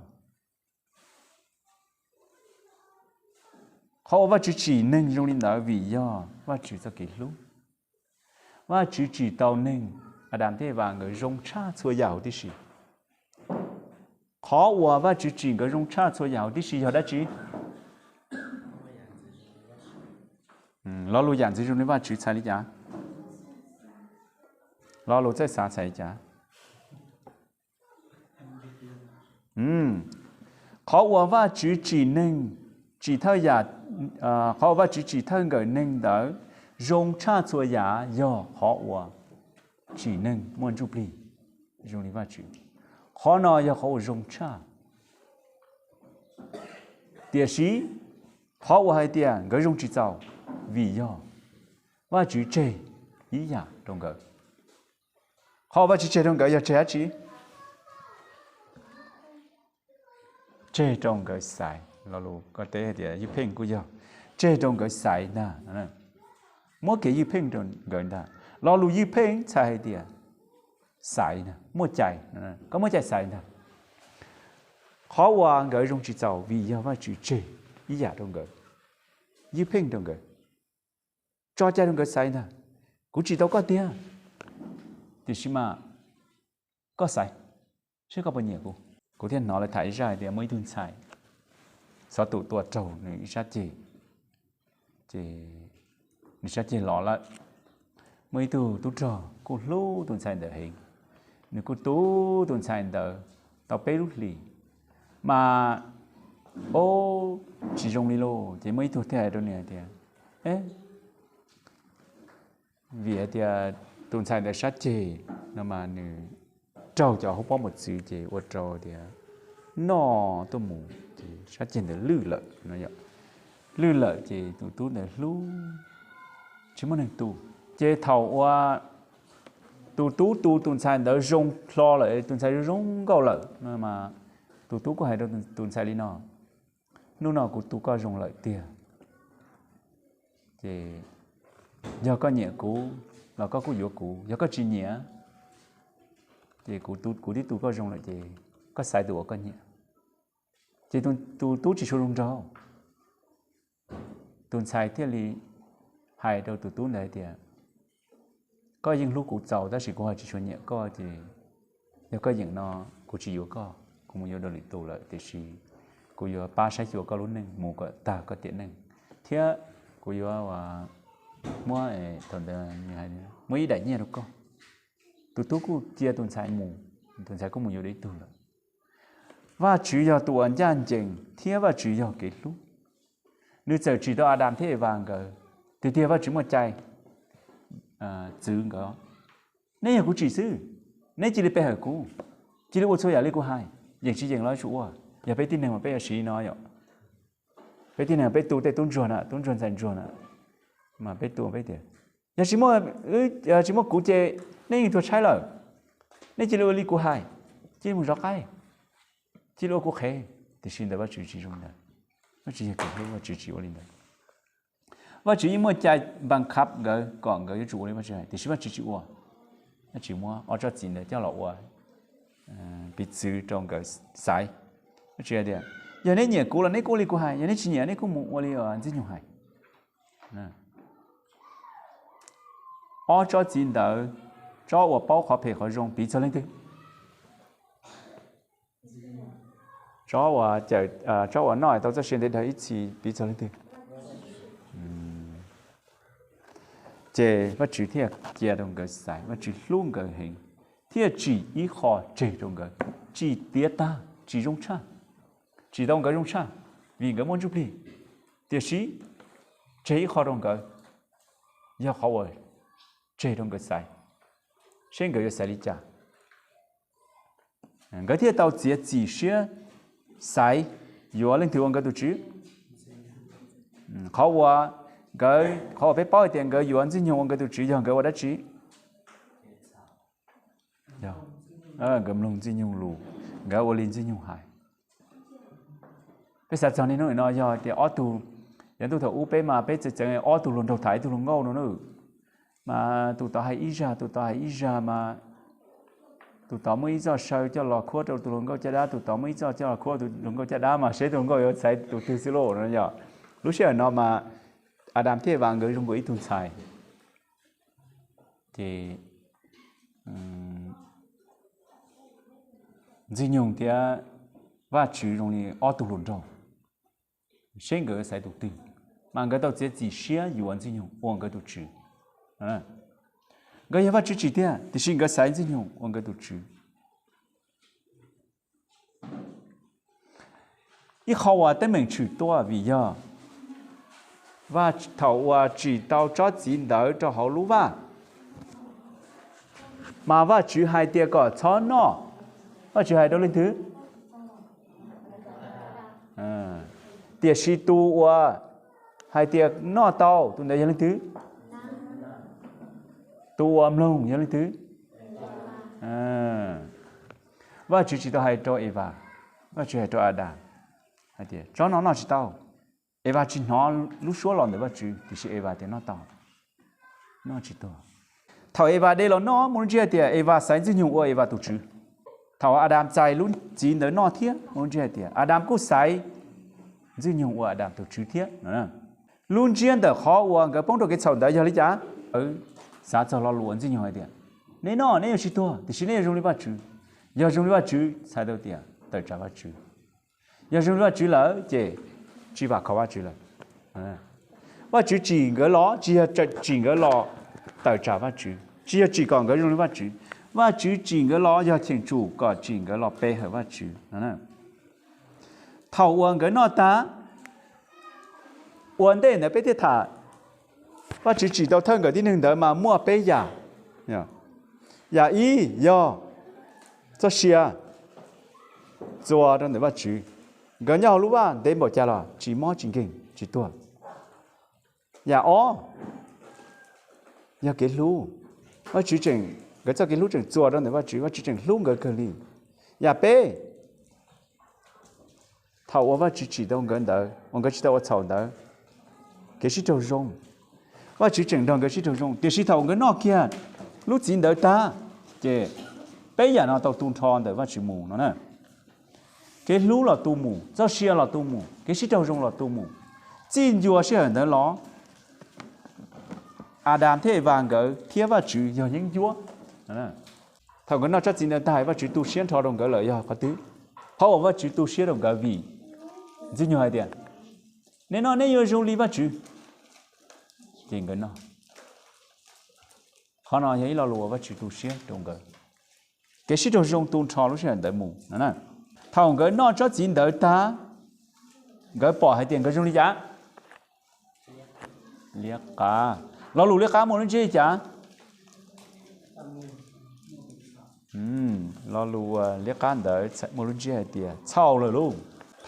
Qhov uas Vajtswv tsim neeg zoo li ntawd vim yog Vajtswv txoj kev hlub. Vajtswv tsim tau neeg, Adas thiab Evas nkawd zoo tshaj txhua yam huv tib si. Qhov uas Vajtswv tsim nkawd zoo tshaj txhua yam huv tib si yog dab tsi? Lo lus yam ntxwv zoo li Vajtswv txhais li cas? Lo lus txawj xav txhais li cas? Qhov uas Vajtswv tsim neeg, tsim thawj yam, qhov uas Vajtswv tsim thawj nkawm neeg ntawd zoo tshaj txhua yam yog qhov uas tsim neeg muaj ntsuj plig zoo li Vajtswv. Qhov no yog qhov uas zoo tshaj. Tiam sis qhov uas hais tias nkawd zoo tsis txaus vim yog Vajtswv tseg ib yam rau nkawd. Qhov uas Vajtswv tseg rau nkawd yog tseg dab tsi? Tseg rau nkawd xaiv. Lo lus koj teb hais tias ywj pheej kuj yog tseg rau nkawd xaiv ntag. Muab kev ywj pheej rau nkawd ntag. Lo lus ywj pheej txhais hais tias xaiv ntag, muaj cai, koj muaj cai xaiv ntag. Qhov uas nkawd zoo tsis txaus vim yog Vajtswv tseg ib yam rau nkawd, ywj pheej rau nkawd, tso cai rau nkawd xaiv ntag. Kuv tsim tau koj tiag, tiam sis mas koj xaiv seb koj puas nyiam kuv. Kuv thiaj hnov lawv tham ib zaj hais tias muaj ib tug ntxhais xov tum tua raug nws ib sab ceg, ces nws sab ceg los lawm. Muaj ib tug tub rog kuj hlub tus ntxhais ntawd heev, nws kuj tu tus ntxhais ntawd tau peb lub hlis, mas, o, tsis zoo li lauj. Ces muaj ib tug thiaj hais rau nws hais tias, e, vim hais tias tus ntxhais ntawd sab ceg no mas nws raug cov hauv paus mos txwv ces ua rau tias noj tuaj mus ces sab ceg ntawd lwj lawm no. Lwj lawm ces tus tub ntawd hlub, tsis muaj neeg tu. Ces thaum uas tus tub tu tus ntxhais ntawd zoo hlo lawm, tus ntxhais zoo zoo nkauj lawm no mas tus tub kuj hais rau tus ntxhais li no, hnub no kuv tu koj zoo lawm tiag, ces yog koj nyiam kuv los koj kuj yuav kuv, yog koj tsis nyiam ces kuv, kuv twb tu koj zoo lawm ces koj xaiv tus uas koj nyiam. Ces tus tub tsis tshua zoo nraug. Tus ntxhais thiaj li hais rau tus tub ntawd hais tias, koj yeej hlub kuv txaus tab sis kuv ho tsis tshua nyiam koj ces yog koj yeem no kuv tsis yuav koj, kuv mus yuav dua lwm tus lawm, tiam sis kuv yuav pab saib xyuas koj lub neej mus kom tag koj tiam neej, thiab kuv yuav muab, thaum ntawd muab ib daim nyiaj rau koj. Tus tub kuj cia tus ntxhais mus, tus ntxhais kuj mus yuav dua ib tug lawm. Vajtswv yog tus uas ncaj ncees thiab Vajtswv yog kev hlub. Nws txawm tsim tau Adas thiab Evas nkawd, tiag tiag Vajtswv muaj cai txwv nkawd, neb yog kuv tsim xwb, neb cia li pe hawm kuv, cia li ua txhua yam li kuv hais. Yeem tsis yeem los tsis ua, yog peb tib neeg mas peb yuav siv no yom. Peb tib neeg peb tu tej tub ntsuag na, tub ntsuag ntxhais ntsuag na, mas peb tu peb tias, yog tsis muaj, tsis muaj kuv ces neb yeej tuag tshaib lawm, neb cia li ua li kuv hais, cia li mus zov qaib, cia li ua kuv qhev. Tiam sis ntawm Vajtswv tsis zoo li ntawd. Vajtswv yog kev hlub, Vajtswv tsis ua li ntawd. Vajtswv yeej muaj cai npas khab nkawd kom nkawd yuav tsum ua li Vajtswv hais, tiam sis Vajtswv tsis ua. Vajtswv muab ob tsob txiv ntawd coj los ua piv txwv rau nkawd xaiv. Vajtswv hais tias, yog neb nyiam kuv los neb kuj ua li kuv hais, yog neb tsis nyiam neb kuj mus ua li Ntxwg Nyoog hais. Ob tsob txiv ntawd, tsob uas paub qhov phem qhov zoo piv txog leej twg? Tsob uas, tsob uas noj tau txoj sia ntev dhawv ib txhis piv txog leej twg? Ces Vajtswv thiaj cia rau nkawd xaiv, Vajtswv hlub nkawd heev, thiaj tsim ib qho tseg rau nkawd, tsim tiav tag, tsim zoo tshaj, tsim tau nkawd zoo tshaj, vim nkawd muaj ntsuj plig, tiam sis tseg ib qho rau nkawd, yog qhov uas tseg rau nkawd xaiv, seb nkawd yuav xaiv li cas. Nkawd thiaj tau txiav txim siab xaiv yuav leej twg ua nkawd tus tswv. Qhov uas nkawd, qhov uas peb paub hais tias nkawd yuav Ntxwg Nyoog ua nkawd tus tswv yog nkawd ua dab tsi? Nkawd mloog Ntxwg Nyoog lus, nkawd ua li Ntxwg Nyoog hais. Peb xav txog niaj hnub no yog tias ob tug, yav ntuj thaum ub peb mas peb txeev txeev ob tug hluas nraug tham ib tug hluas nkauj no na. Mas tus tod hais ib zaj, tus tod hais ib zaj mas tus tod muaj ib txoj saw coj los khuab rau tus hluas nkauj caj dab, tus tod muaj ib txoj coj los khuab tus hluas nkauj caj dab mas seb tus hluas nkauj yuav xaiv tus twg xwb lauj no yog. Lub sij hawm no mas Adas thiab Evas nkawd zoo nkaus ib tug ntxhais. Ces Ntxwg Nyoog thiab Vajtswv zoo li ob tug hluas nraug, seb nkawd xaiv tus twg, mas nkawd tau txiav txim siab yuav Ntxwg Nyoog ua nkawd tus tswv. Nkawd yog Vajtswv tsim tiag, tiam sis nkawd xaiv Ntxwg Nyoog ua nkawd tus tswv. Ib qho uas teeb meem tshwm tuaj vim yog thaum uas tsim tau tsob txiv ntawd rau hauv lub vaj, mas Vajtswv hais tias kom txhob noj. Vajtswv hais rau leej twg? Tiam sis tus uas hais tias noj tau, tus ntawd yog leej twg? Tus uas mloog yog leej twg? Vajtswv tsis tau hais rau Evas, Vajtswv hais rau Adas hais tias tsob no noj tsis tau. Evas tsis hnov lub suab los ntawm Vajtswv, tiam sis Evas tias noj tau, noj tsis tuag. Thaum Evas de los noj muaj lub ntsiab hais tias Evas xaiv Ntxwg Nyoog ua Evas tus tswv. Thaum Adas txais lub txiv ntawd noj thiab muaj lub ntsiab hais tias Adas kuj xaiv Ntxwg Nyoog ua Adas tus tswv thiab. Lub ntsiab ntawm qhov uas nkawd poob rau kev txhaum ntawd yog li cas? Xav txog lo lus uas Ntxwg Nyoog hais tias neb noj neb yuav tsis tuag, tiam sis neb yuav zoo li Vajtswv. Yog zoo li Vajtswv txhais tau tias tawm tsam Vajtswv. Yog zoo li Vajtswv lawm ces tsis vam khom Vajtswv lawm. Vajtswv tsim nkawd los tsis yog tsim nkawd los tawm tsam Vajtswv, tsis yog tsim kom nkawd zoo li Vajtswv. Vajtswv tsim nkawd los yog cheem tsum kom tsim nkawd los pe hawm Vajtswv. Thaum uas nkawd noj tag, ua ntej ntawd peb thiaj tham, Vajtswv tsim tau thawj nkawm tib neeg ntawd mas muaj peb yam. Yam ib yog txoj sia txuas rau ntawm Vajtswv, nkawd nyob hauv lub vaj ntev npaum cas los tsis mob tsis nkeeg tsis tuag. Yam ob yog kev hlub, Vajtswv tseem, nkawd txoj kev hlub tseem txuas rau ntawm Vajtswv, Vajtswv tseem hlub nkawd kawg li. Yam peb, thaum uas Vajtswv tsim tau nkawd ntawd uas nkawd tsis tau ua txhaum ntawd, kev sib raug zoo, Vajtswv tseem nrog nkawd sib raug zoo, tiam sis thaum nkawd noj kiag lub txiv ntawd tag, ces peb yam no tau tu nrho ntawm Vajtswv mus no na. Kev hlub los tu mus, txoj sia los tu mus, kev sib raug zoo los tu mus. Txij ncua sij hawm ntawd los, Adas thiab Evas nkawd thiab Vajtswv yog yeeb ncuab. Thaum nkawd noj tsob txiv ntawd tag, Vajtswv tu siab nrho rau nkawd lawm yog qhov twg? Qhov uas Vajtswv tu siab rau nkawd vim Ntxwg Nyoog hais tias neb noj neb yuav zoo li Vajtswv, ces nkawd noj. Qhov no yog ib lo lus uas Vajtswv tu siab rau nkawd. Kev sib raug zoo tu nrho lub sij hawm ntawd mus. Thaum nkawd noj tsob txiv ntawd tag, nkawd pom hais tias nkawd zoo li cas? Liab qab. Lo lus liab qab muaj lub ntsiab li cas? Lo lus liab qab ntawd muaj lub ntsiab hais tias txhaum lawm lauj.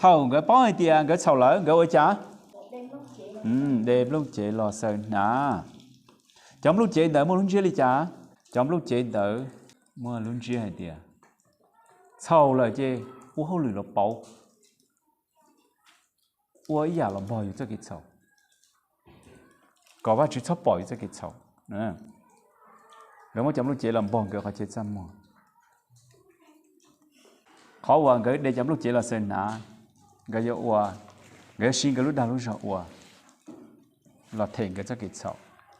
Thaum nkawd paub hais tias nkawd txhaum lawm, nkawd ua cas? De nplooj cev los xaws hnav. Cov nplooj cev ntawd muaj lub ntsiab li cas? Cov nplooj cev ntawd muaj lub ntsiab hais tias txhaum lawm ces ua hauj lwm los pauv, ua ib yam los npog yus txoj kev txhaum. kom Vajtswv txhob pom yus txoj kev txhaum. Nkawd muab cov nplooj cev los npog nkawd qhov chaw txaj muag. Qhov uas nkawd de cov nplooj cev los xaws hnav, nkawd yuav ua, nkawd yuav siv nkawd lub dag lub zog ua los them nkawd txoj kev txhaum.